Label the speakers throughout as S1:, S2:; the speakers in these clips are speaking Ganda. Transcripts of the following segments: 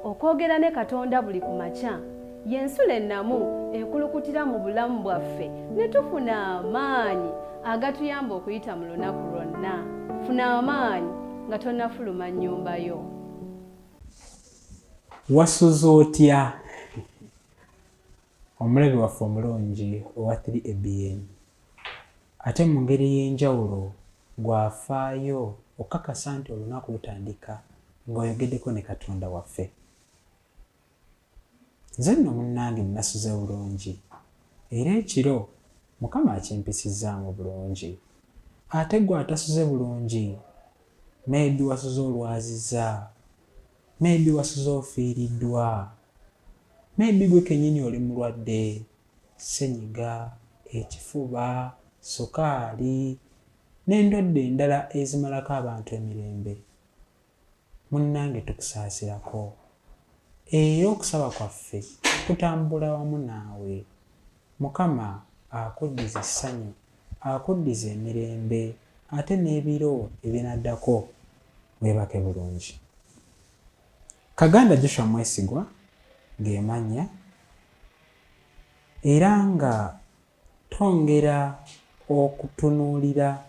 S1: Okwogera ne Katonda buli ku makya y'ensulo ennamu ekulukutira mu bulamu bwaffe ne tufuna amaanyi agatuyamba okuyita mu lunaku lwonna. Funa amaanyi nga tonnafuluma nnyumba yo.
S2: Wasuze otya omulabi waffe omulungi owa 3ABN? Ate mu ngeri ey'enjawulo gw'afaayo okukakasa nti olunaku lutandika ng'oyogeddeko ne Katonda waffe. Nze nno munnange nnasuze bulungi era ekiro Mukama akimpisizzaamu bulungi. Ate ggwe atasuze bulungi, maybe wasuze olwazizza, maybe wasuze ofiiriddwa, maybe gwe kennyini oli mulwadde, ssenyiga, ekifuba, sukaali n'endwadde endala ezimalako abantu emirembe. Munnange tukusaasirako era okusaba kwaffe kutambula wamu naawe. Mukama akuddize essanyu, akuddize emirembe ate n'ebiro ebinaddako weebake bulungi. Kaganda Joshua Mwesigwa ge mannya era nga Twongera okutunuulira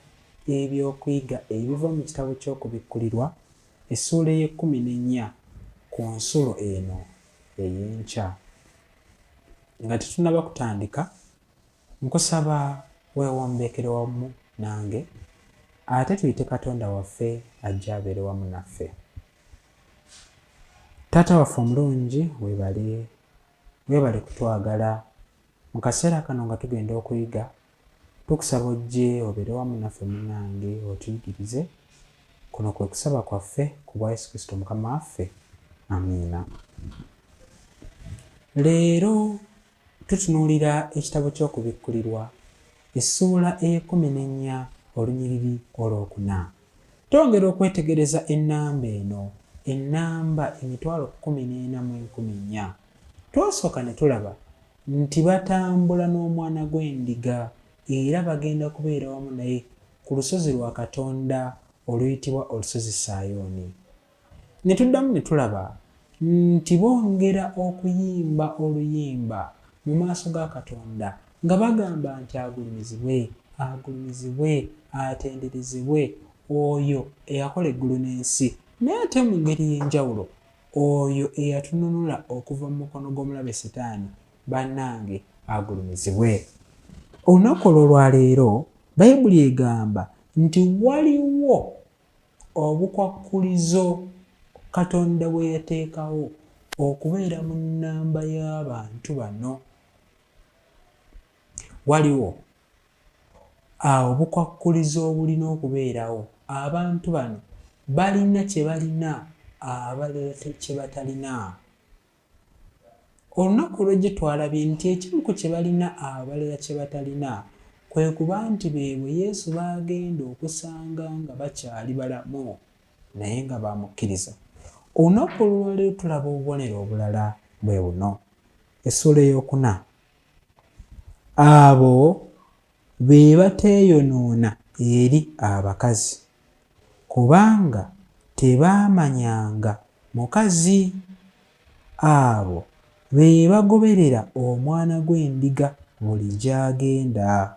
S2: eby'okuyiga ebiva mu kitabo ky'Okubikkulirwa essuula ey'ekkumi n'ennya ku nsulo eno ey'enkya. Nga tetunnaba kutandika, nkusaba weewombeekere wamu nange ate tuyite Katonda waffe ajje abeere wamu naffe. Taata waffe omulungi, weebale, weebale kutwagala. Mu kaseera kano nga tugenda okuyiga, tukusaba ojje obeere wamu naffe munange otuyigirize. Kuno kwe kusaba kwaffe ku bwa Yesu Kristo Mukama waffe. Amiina. Leero tutunuulira ekitabo ky'Okubikkulirwa essuula ey'ekkumi n'ennya olunyiriri olwokuna. Twongera okwetegereza ennamba eno, ennamba 14,000. Twasooka ne tulaba nti batambula n'Omwana gw'Endiga era bagenda kubeera wamu naye ku lusozi lwa Katonda oluyitibwa Olusozi Sayuuni. Ne tuddamu ne tulaba nti bongera okuyimba oluyimba mu maaso ga Katonda nga bagamba nti agulumizibwe, agulumizibwe, atenderezebwe oyo eyakola eggulu n'ensi. Naye ate mu ngeri ey'enjawulo Oyo eyatununula okuva mu mukono gw'omulabe Setaani, bannange, agulumizibwe. Olunaku olw'olwaleero, Bayibuli egamba nti waliwo obukwakkulizo Katonda bwe yateekawo okubeera mu nnamba y'abantu bano. Waliwo Obukwakkulizo obulina okubeerawo. Abantu bano balina kye balina abalala kye batalina. Olunaku olw'ejjo twalabye nti ekimu ku kye balina abalala kye batalina kwe kuba nti beebo Yesu b'agenda okusanga nga bakyali balamu naye nga baamukkiriza. Olunaku olwaleero tulaba obubonero obulala bwe buno. Essuula ey'okuna. Abo be bateeyonoona eri abakazi, kubanga tebaamanyanga mukazi. Abo be bagoberera Omwana gw'Endiga buli gy'agenda.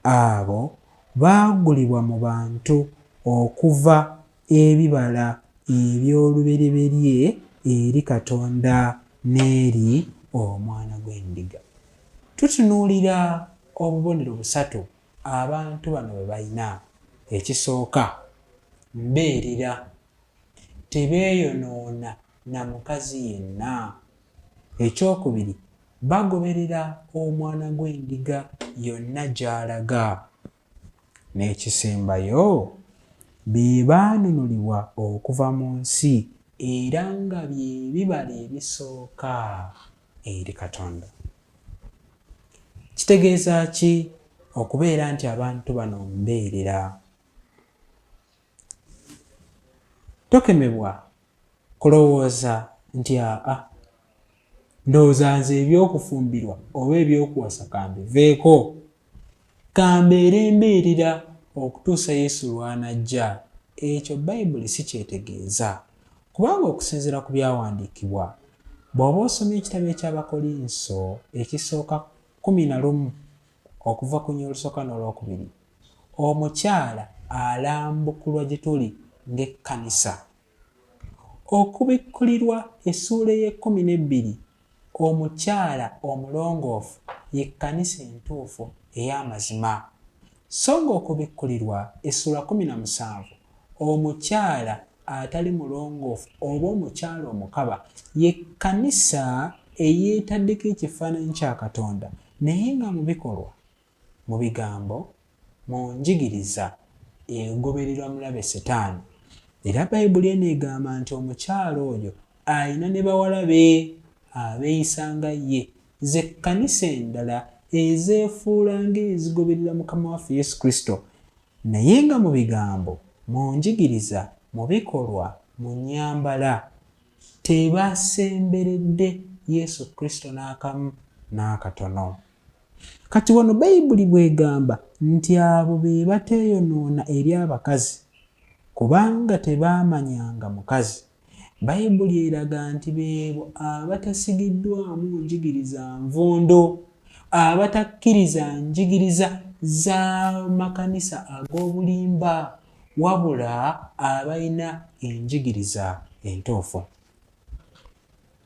S2: Abo baagulibwa mu bantu okuva ebibala eby'olubereberye eri Katonda n'eri Omwana gw'Endiga. Tutunuulira obubonero busatu abantu bano bwe balina. Ekisooka, mbeerera. Tebeeyonoona na mukazi yenna. Ekyokubiri, bagoberera Omwana gw'Endiga yonna gy'alaga. N'ekisembayo, be baanunulibwa okuva mu nsi era nga bye bibala ebisooka eri Katonda. Kitegeeza ki okubeera nti abantu bano mbeerera? Tokemebwa kulowooza nti aa ndowooza nze eby'okufumbirwa oba eby'okuwasa kambiveeko, kambeere mbeerera okutuusa Yesu lw'anajja. Ekyo Bayibuli si ky'etegeeza. Kubanga okusinziira ku byawandiikibwa, bw'oba osomye ekitabo eky'Abakolinso ekisooka 11 okuva ku olunyiriri olusooka n'olwokubiri, omukyala alambukulwa gye tuli ng'ekkanisa. Okubikkulirwa essuula ey'e-12, omukyala omulongoofu y'ekkanisa entuufu ey'amazima. So ng'Okubikkulirwa essuula 17, omukyala atali mulongoofu oba omukyala omukaba y'ekkanisa eyeetaddeko ekifaananyi kya Katonda, naye nga mu bikolwa, mu bigambo, mu njigiriza egobererwa mulabe Setaani. Era Bayibuli eno egamba nti omukyala oyo alina ne bawala be abeeyisa nga ye, ze kkanisa endala ezeefuula ng'ezigoberera Mukama waffe Yesu Kristo, naye nga mu bigambo, mu njigiriza, mu bikolwa, mu nnyambala, tebasemberedde Yesu Kristo n'akamu n'akatono. Kati wano Bayibuli bw'egamba nti abo be bateeyonoona eri abakazi, kubanga tebaamanyanga mukazi, Bayibuli eraga nti beebo abatasigiddwamu njigiriza nvundu, abatakkiriza njigiriza z'amakanisa ag'obulimba, wabula abalina enjigiriza entuufu.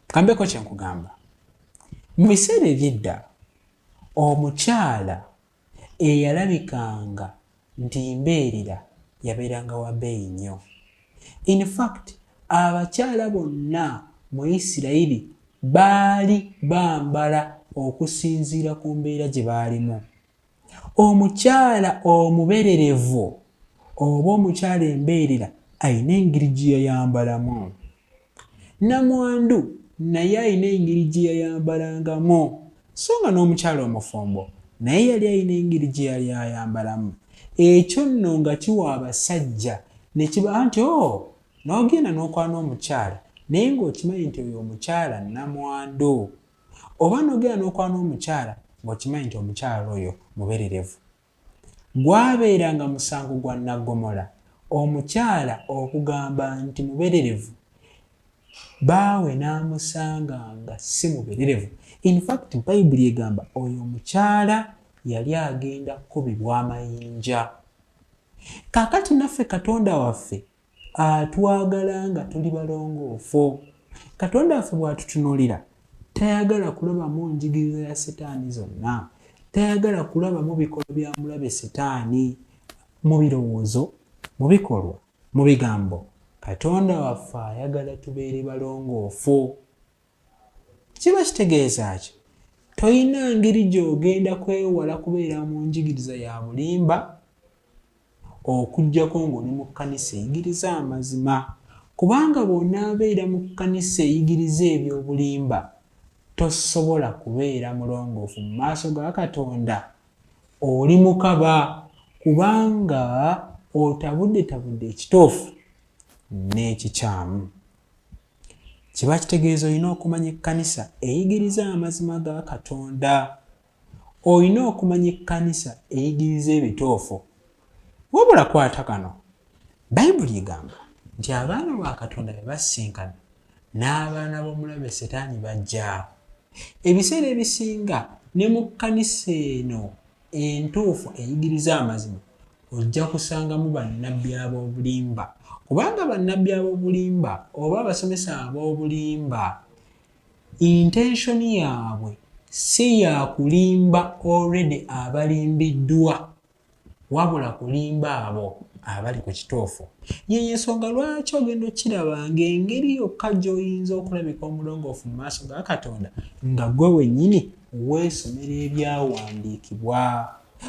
S2: Kambeko kye nkugamba. Mu biseera eby'edda, omukyala eyalabikanga nti mbeerera yabeeranga wa bbeeyi nnyo. In fact, abakyala bonna mu Isirayiri baali bambala okusinziira ku mbeera gye baalimu. Omukyala omubererevu oba omukyala embeerera alina engeri gye yayambalamu. Nnamwandu naye alina engeri gye yayambalangamu, so nga n'omukyala omufumbo naye yali alina engeri gye yali ayambalamu. Ekyo nno nga kiwa abasajja ne kiba nti, oh, n'ogenda n'okwana omukyala naye ng'okimanyi nti oyo omukyala nnamwandu, oba n'ogenda n'okwana omukyala ng'okimanyi nti omukyala oyo mubererevu. Gwabeeranga musango gwa nnaggomola omukyala okugamba nti mubererevu, baawe n'amusanga nga si mubererevu. In fact, Bayibuli egamba oyo omukyala yali agenda kukubibwa amayinja. Kaakati naffe Katonda waffe atwagala nga tuli balongoofu. Katonda waffe bw'atutunuulira tayagala kulabamu njigiriza ya Setaani zonna, tayagala kulabamu bikolwa bya mulabe Setaani mu birowoozo, mu bikolwa, mu bigambo. Katonda waffe ayagala tubeere balongoofu. Kiba kitegeeza ki? Tolina ngeri gy'ogenda kwewala kubeera mu njigiriza ya bulimba okuggyako ng'oli mu kkanisa eyigiriza amazima. Kubanga bw'onaabeera mu kkanisa eyigiriza eby'obulimba, tosobola kubeera mulongoofu mu maaso ga Katonda. Oli mukaba kubanga otabuddetabudde ekituufu n'ekikyamu. Kiba kitegeeza olina okumanya ekkanisa eyigiriza amazima ga Katonda. Olina okumanya ekkanisa eyigiriza ebituufu. Wabula kwata kano. Bayibuli egamba nti abaana ba Katonda bwe basisinkana n'abaana b'omulabe Setaani bajja. Ebiseera ebisinga ne mu kkanisa eno entuufu eyigiriza amazima ojja kusangamu bannabbi ab'obulimba, kubanga bannabbi ab'obulimba oba abasomesa ab'obulimba intention yaabwe si ya kulimba already abalimbiddwa, wabula kulimba abo abali ku kituufu. Yeyo ensonga lwaki ogenda okukiraba ng'engeri yokka gy'oyinza okulabika omulongoofu mu maaso ga Katonda nga ggwe wennyini weesomera ebyawandiikibwa.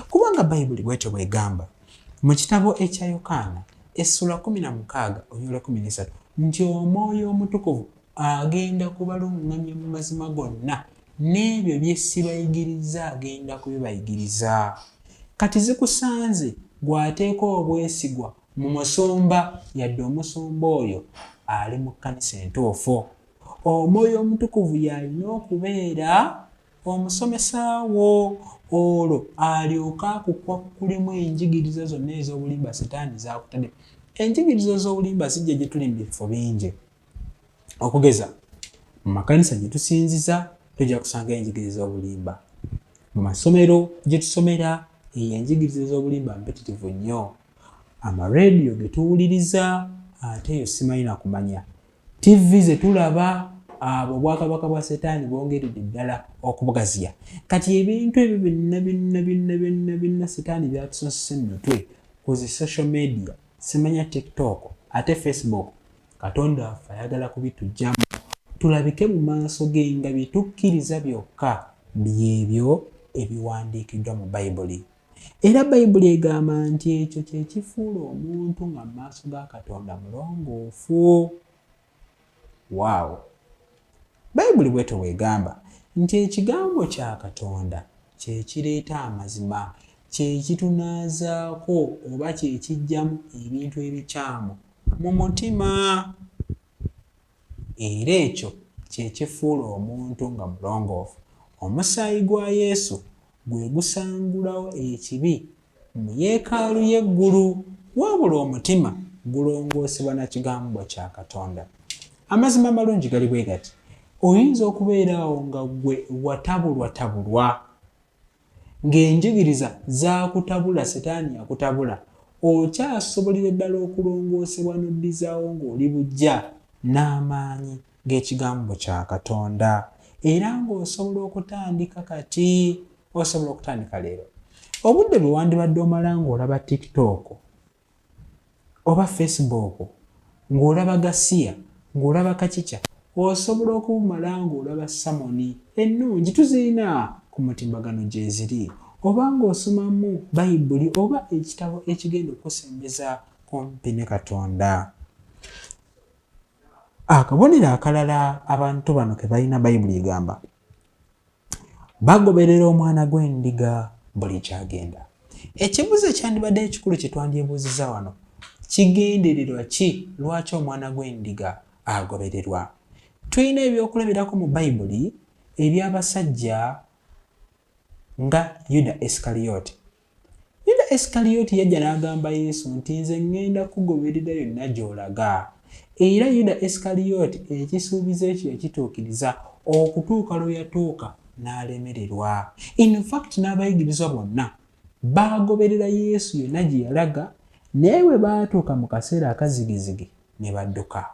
S2: Kubanga Bayibuli bw'etyo bw'egamba mu kitabo ekya Yokaana essula 16 olunyiriri 13 nti Omwoyo Omutukuvu agenda kubaluŋŋamya mu mazima gonna, n'ebyo bye sibayigirizza agenda kubibayigiriza. Kati zikusanze gw'ateeka obwesigwa mu musumba, yadde omusumba oyo ali mu kkanisa entuufu. Omwoyo Omutukuvu y'alina okubeera omusomesa wo, olwo alyoke akukwakkulemu enjigiriza zonna ez'obulimba Setaani z'akutadde. Enjigiriza ez'obulimba zijja gye tuli mu bifo bingi. Okugeza, mu makanisa gye tusinziza tujja kusangayo enjigiriza ez'obulimba. Mu masomero gye tusomera eyo enjigiriza ez'obulimba mpitirivu nnyo. Amarediyo ge tuwuliriza ate eyo simanyi na kumanya. Ttivi ze tulaba abo obwakabaka bwa Setaani bwongeredde ddala okubugaziya. Kati ebintu ebyo byonna byonna byonna byonna byonna Setaani byatusonsese mu mitwe ku zi social media, simanya TikTok ate Facebook, Katonda waffe ayagala kubitujjamu tulabike mu maaso ge nga bye tukkiriza byokka byebyo ebiwandiikiddwa mu Bayibuli. Era Bayibuli egamba nti ekyo kye kifuula omuntu nga mu maaso ga Katonda mulongoofu. Waawo! Bayibuli bwetyo bw'egamba nti ekigambo kya Katonda kye kireeta amazima, kye kitunaazaako oba kye kiggyamu ebintu ebikyamu mu mutima. Era ekyo kye kifuula omuntu nga mulongoofu. Omusaayi gwa Yesu gwe gusangulawo ekibi mu yeekaalu y'eggulu, wabula omutima gulongoosebwa na kigambo kya Katonda. Amazima amalungi gali bwe gati, oyinza okubeera awo nga ggwe watabulwatabulwa, ng'enjigiriza zaakutabula, Setaani yakutabula, okyasobolera ddala okulongoosebwa n'oddizaawo ng'oli buggya n'amaanyi g'ekigambo kya Katonda, era ng'osobola okutandika kati, osobola okutandika leero. Obudde bwe wandibadde omala ng'olaba TikTok oba Facebook, ng'olaba gasiya, ng'olaba kacica, osobola okubumala ng'olaba samoni ennungi tuzirina ku mutimbagano gyeziri, oba ng'osomamu Bayibuli oba ekitabo ekigenda okukusembeza kumpi ne Katonda. Akabonero akalala abantu bano ke balina, Bayibuli egamba bagoberera omwana gw'endiga buli kyagenda. Ekibuuzo ekyandibadde ekikulu kye twandyebuuzizza wano, kigendererwa ki lwaki omwana gw'endiga agobererwa? Tulina ebyokulabirako mu Bayibuli eby'abasajja nga Yuda Isikaliyoti. Yuda Isikaliyoti yajja n'agamba Yesu nti nze ŋŋenda kugoberera yonna gy'olaga. Era Yuda Isikaliyoti ekisuubizo ekyo yakituukiriza okutuuka lwe yatuuka n'alemererwa. In fact n'abayigirizwa bonna baagoberera Yesu yonna gye yalaga, naye bwe baatuuka mu kaseera akazigizigi ne badduka.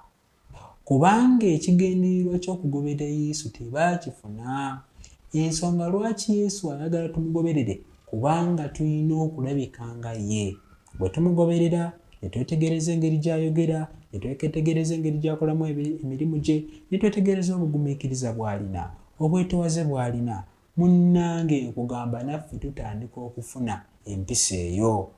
S2: Kubanga ekigendererwa ky'okugoberera Yesu tebaakifuna. Ensonga lwaki Yesu ayagala tumugoberere kubanga tulina okulabika nga ye. Bwe tumugoberera ne twetegereza engeri gy'ayogera, ne twetegereza engeri gy'akolamu emirimu gye, ne twetegereza obugumiikiriza bw'alina, obwetowaze bw'alina, Munnange nkugamba naffe tutandika okufuna empisa eyo.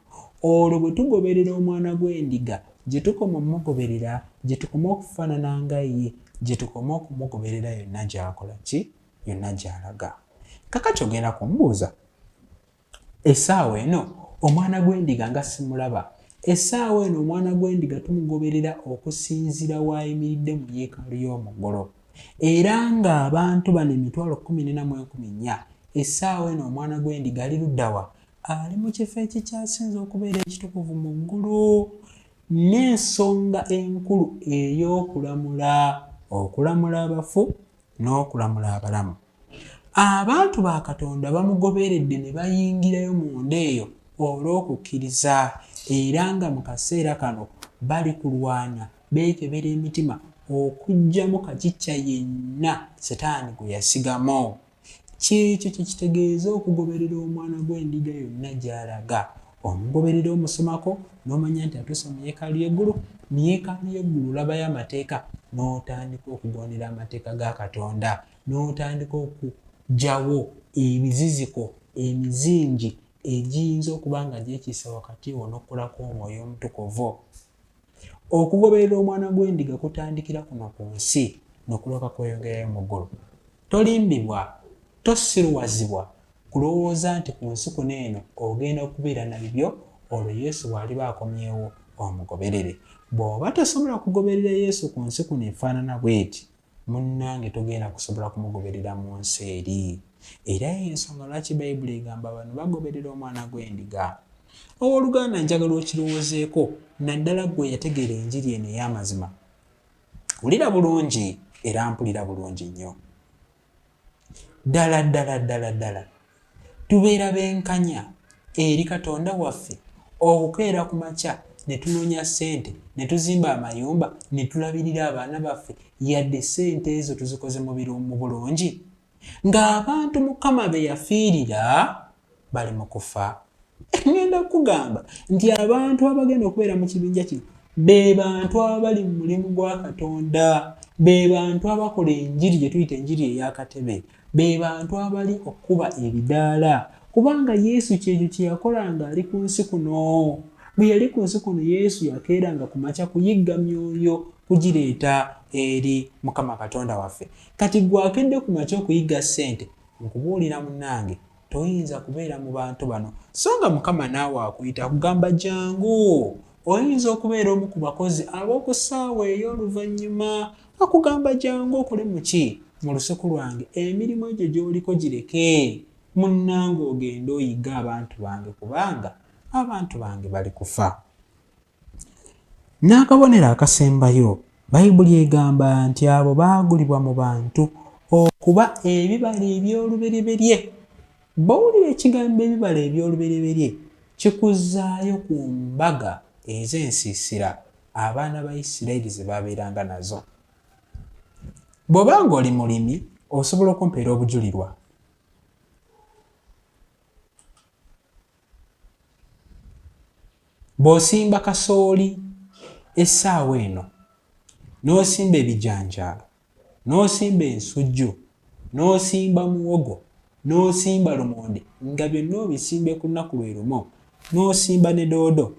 S2: Olwo bwe tugoberera Omwana gw'Endiga, gye tukoma omugoberera, gye tukoma okufaanana nga ye, gye tukoma okumugoberera yonna gy'akola ki? Yonna gy'alaga. Kakati ogenda kumbuuza, essaawa eno Omwana gw'Endiga nga simulaba? Essaawa eno Omwana gw'Endiga tumugoberera okusinziira w'ayimiridde mu yeekaalu y'omuggolo. Era ng'abantu bano 14,000, essaawa eno Omwana gw'Endiga ali ludda wa? Ali mu kifo ekikyasinze okubeera ekitukuvu mu ggulu. N'ensonga enkulu ey'okulamula, okulamula abafu n'okulamula abalamu. Abantu ba Katonda bamugoberedde ne bayingirayo munda eyo olw'okukkiriza, era nga mu kaseera kano bali kulwana beekebera emitima okuggyamu kakicca yenna Setaani gwe yasigamu. Ky'ekyo kye kitegeeza okugoberera Omwana gw'Endiga yonna gy'alaga. Omugoberera omusomako n'omanya nti atuuse mu yeekaalu y'eggulu. Mu yeekaalu y'eggulu olabayo amateeka n'otandika okugondera amateeka ga Katonda, n'otandika okuggyawo ebiziziko, emizingi egiyinza okuba nga gyekiise wakati wo n'okukula kw'Omwoyo Omutukuvu. Okugoberera Omwana gw'Endiga kutandikira kuno ku nsi n'okulooka kweyongerayo mu ggulu. Tolimbibwa, tosiruwazibwa kulowooza nti ku nsi kuno eno ogenda kubeera na bibyo olwo Yesu bw'aliba akomyewo omugoberere. Bw'oba tosobola kugoberera Yesu ku nsi kuno efaanana bw'eti, munnange togenda kusobola kumugoberera mu nsi eri. Era y'ensonga lwaki Bayibuli egamba bano bagoberera Omwana gw'Endiga. Ow'oluganda, njagala okirowoozeeko, naddala ggwe eyategeera enjiri eno ey'amazima. Wulira bulungi era mpulira bulungi nnyo. Ddala ddala ddala ddala tubeera benkanya eri Katonda waffe okukeera ku makya ne tunoonya ssente ne tuzimba amayumba ne tulabirira abaana baffe, yadde ssente ezo tuzikoze mu bulungi, ng'abantu Mukama be yafiirira bali mu kufa. Ngenda kugamba nti abantu abagenda okubeera mu kibinja kino be bantu abali mu mulimu gwa Katonda, be bantu abakola enjiri gye tuyita enjiri ey'akatebe, be bantu abali okukuba ebidaala, kubanga Yesu kyekyo kye yakolanga ali ku nsi kuno. Bwe yali ku nsi kuno, Yesu yakeeranga ku makya kuyigga myoyo kugireeta eri Mukama Katonda waffe. Kati gwe akedde ku makya okuyigga ssente, nkubuulira munnange, toyinza kubeera mu bantu bano. So nga Mukama naawe akuyita akugamba jangu, oyinza okubeera omu ku bakozi ab'oku ssaawa ey'oluvannyuma. Akugamba jangu okole muki mu lusuku lwange, emirimu egyo gy'oliko gireke munnange, ogende oyigge abantu bange, kubanga abantu bange bali kufa. N'akabonero akasembayo, Bayibuli egamba nti abo baagulibwa mu bantu okuba ebibala eby'olubereberye. Bw'owulira ekigambo ebibala eby'olubereberye, kikuzzaayo ku mbaga ez'ensiisira abaana ba Isirayiri ze baabeeranga nazo. Bw'oba ng'oli mulimi, osobola okumpeera obujulirwa. Bw'osimba kasooli essaawa eno, n'osimba ebijanjaalo, n'osimba ensujju, n'osimba muwogo, n'osimba lumonde, nga byonna obisimbe ku lunaku lwe lumu, n'osimba ne doodo,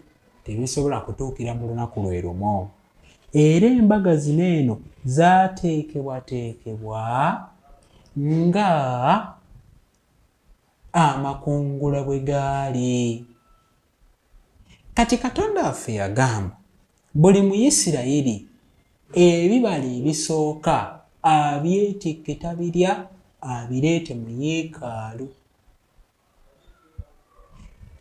S2: tebisobola kutuukira mu lunaku lwe lumu. Era embaga zino eno zaateekebwateekebwa nga amakungula bwe gaali. Kati Katonda waffe yagamba buli Muyisirayiri ebibala ebisooka abyetikke tabirya, abireete mu yeekaalu.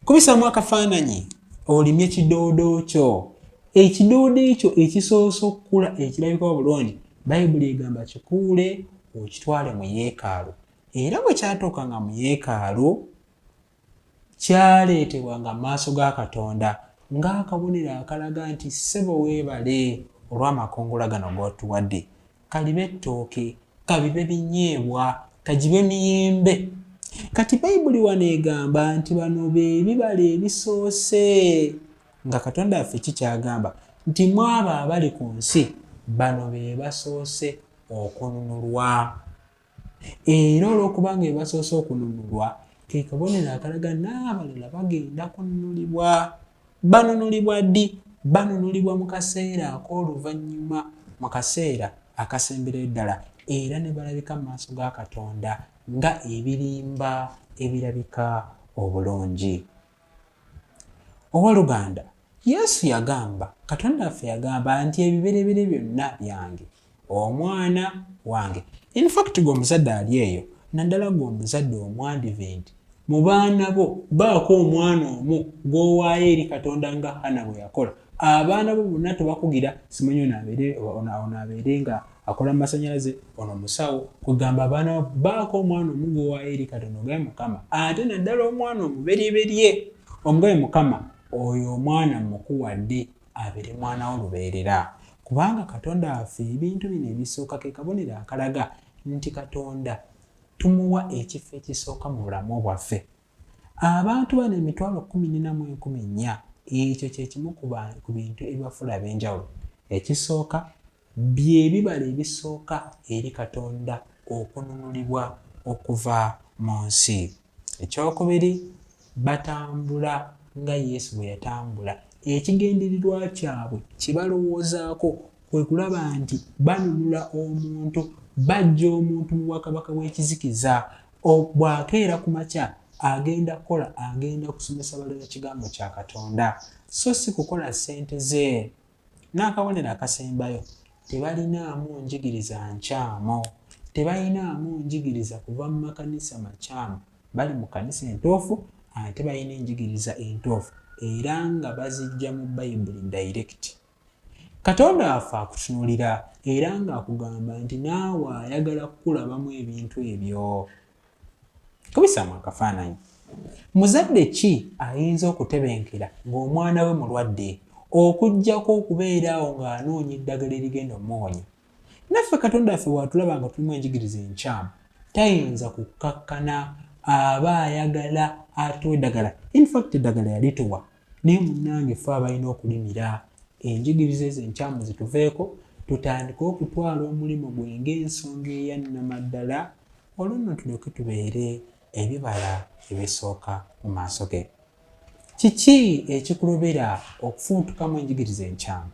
S2: Kubisaamu akafaananyi olimye kidoodo kyo, ekidoodo ekyo ekisoose okukula ekirabika obulungi, Bayibuli egamba kikuule okitwale mu yeekaalu. Era bwe kyatuukanga mu yeekaalu, kyaleetebwanga mu maaso ga Katonda ng'akabonero akalaga nti ssebo weebale olw'amakungula gano g'otuwadde. Kalibe ettooke, kabibe binyeebwa, kagibe miyembe. Kati Bayibuli wano egamba nti bano be bibala ebisoose, nga Katonda waffe ki ky'agamba nti mu abo abali ku nsi bano be basoose okununulwa. Era olw'okubanga be basoose okununulwa, ke kabonero akalaga n'abalala bagenda kununulibwa. Banunulibwa ddi? Banunulibwa mu kaseera ak'oluvannyuma, mu kaseera akasemberayo ddala, era ne balabika mu maaso ga Katonda nga ebirimba ebirabika obulungi. Ow'oluganda, Yesu yagamba, Katonda waffe yagamba nti ebibereberye byonna byange, omwana wange. In fact, gwe omuzadde ali eyo, naddala gwe omuzadde omwadiventi, mu baana bo baako omwana omu gw'owaayo eri Katonda nga Hana bwe yakola. Abaana bo bonna tobakugira, simanyi ono abeere nga akola mu masannyalaze, ono musawo, kugamba abaana bo baako omwana omu gw'owaayo eri Katonda, ogambe Mukama, ate naddala omwana omubereberye, omugambe Mukama, oyo omwana mmukuwadde abeere mwana wo lubeerera. Kubanga Katonda waffe ebintu bino ebisooka ke kabonero akalaga nti Katonda tumuwa ekifo ekisooka mu bulamu bwaffe. Abantu bano 14,400, ekyo kye kimu ku bintu ebibafuula ab'enjawulo. Ekisooka, bye bibala ebisooka eri Katonda okununulibwa okuva mu nsi. Ekyokubiri, batambula nga Yesu bwe yatambula. Ekigendererwa kyabwe kye balowoozaako kwe kulaba nti banunula omuntu, bajja omuntu mu bwakabaka bw'ekizikiza. Bw'akeera ku makya agenda kukola, agenda kusomesa balala kigambo kya Katonda, so si kukola ssente ze. N'akabonero akasembayo, tebalinaamu njigiriza nkyamu, tebalinaamu njigiriza kuva mu makanisa makyamu. Bali mu kanisa entuufu ate balina enjigiriza entuufu era nga bazijja mu Bayibuli direct. Katonda waffe akutunuulira era ng'akugamba nti naawe ayagala kukulabamu ebintu ebyo. Kubisaamu akafaananyi. Muzadde ki ayinza okutebenkera ng'omwana we mulwadde okuggyako okubeera awo ng'anoonya eddagala erigenda omuwonya? Naffe Katonda waffe bw'atulaba nga tulimu enjigiriza enkyamu, tayinza kukkakkana, aba ayagala atuwa eddagala. In fact eddagala yalituwa, naye munnange ffe abalina okulimira enjigiriza ezo enkyamu zituveeko, tutandike okutwala omulimu gwe ng'ensonga eyannamaddala, olwo nno tulyoke tubeere ebibala ebisooka mu maaso ge. Kiki ekikulobera okufubutukamu enjigiriza enkyamu?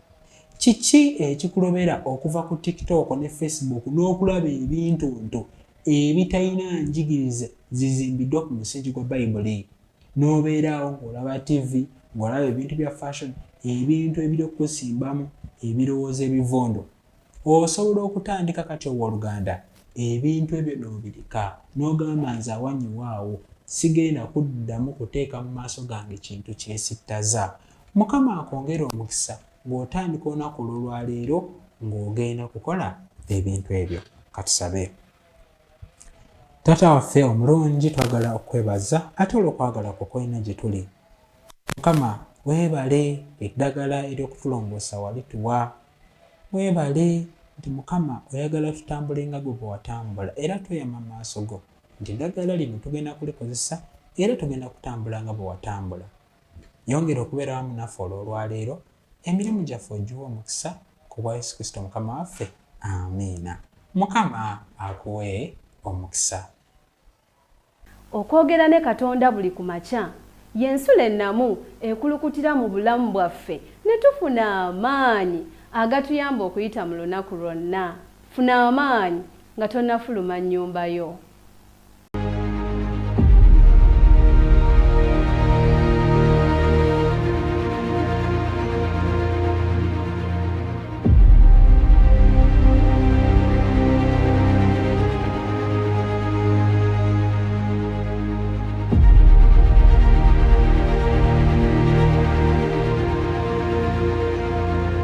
S2: Kiki ekikulobera okuva ku TikTok ne Facebook n'okulaba ebintuntu ebitalina njigiriza zizimbiddwa ku musingi gwa Bayibuli? N'obeera awo ng'olaba ttivi, ng'olaba ebintu bya fashion, ebintu ebiri okukusimbamu ebirowoozo ebivundu. Osobola okutandika kati ow'oluganda ebintu ebyo n'obireka n'ogamba nze awanyiwa awo sigenda kuddamu kuteeka mu maaso gange kintu kyesittaza. Mukama akwongere omukisa ng'otandika olunaku olw'olwaleero ng'ogenda kukola ebintu ebyo. Katusabe. Taata waffe omulungi, twagala okwebaza ate olw'okwagala kwo kwolina gye tuli. Mukama weebale eddagala ery'okutulongoosa walituwa. Weebale nti Mukama oyagala tutambule nga gwe bwe watambula, era tweyama mu maaso go nti eddagala lino tugenda kulikozesa era tugenda kutambula nga bwe watambula. Yongera okubeera wamu naffe olw'olwaleero, emirimu gyaffe ogiwe omukisa ku bwa Yesu Kristo Mukama waffe. Amiina. Mukama akuwe omukisa.
S1: Okwogera ne Katonda buli ku makya y'ensulo ennamu ekulukutira mu bulamu bwaffe ne tufuna amaanyi agatuyamba okuyita mu lunaku lwonna. Funa amaanyi nga tonnafuluma nnyumba yo.